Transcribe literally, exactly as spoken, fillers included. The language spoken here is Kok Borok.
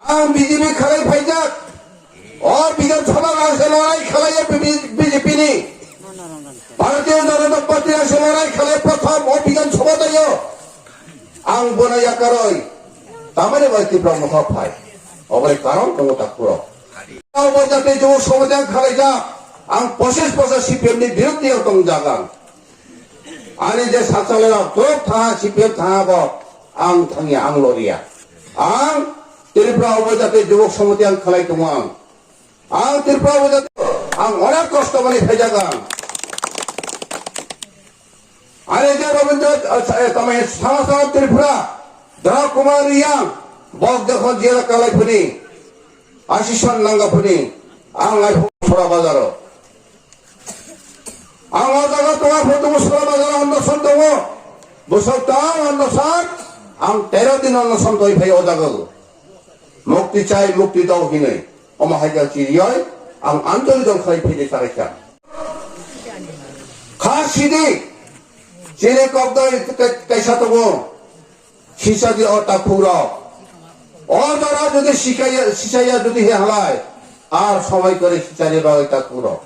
Ang B J P khalai phaijak. O Bidhan Sabha ang se lorai khalai B J P ni. Bharatiya Janata Party ang se lorai khalai prothom o Bidhan Sabha tayo. Ang bono yakaroi. Tamani bai Tipra Motha phai. Obai karon tongo takhuro. Ang bo jate jo somote ang khalaijak. Ang posis posa C P M ni birudhe ang tongjagan. Ani je sakchalai rok throk tha C P M tha bo ang thangya ang loria. Ang Tripura obo jate jubok somoti ang khalai tongo ang. Ang Tripura obo jate ang onek kosto mani phaijagan. Ani je Rabindra, eh, tamai sama sama Tripura, Dhara Kumar Riyang, bok jokhon jera kalai phuni, asison nanga phuni, ang lai phung sora bazaro. Ang o jaga tonga photo musala bazar ang noson tongo. Bwswk tang ang nosan, ang tero din ang noson toi phai o jaga. Mukti chai, mukti dao hinwi. Omo hai jal chiriyoi, ang anjali dol khai phai de sarai kha. Kha sidi, chini kok doi kai-, kaisa tongo. Sisa di o takhuk rok. O jora jodi sikaya, sisaya jodi he halai, ar somoi kore sisani bagwi takhuk rok.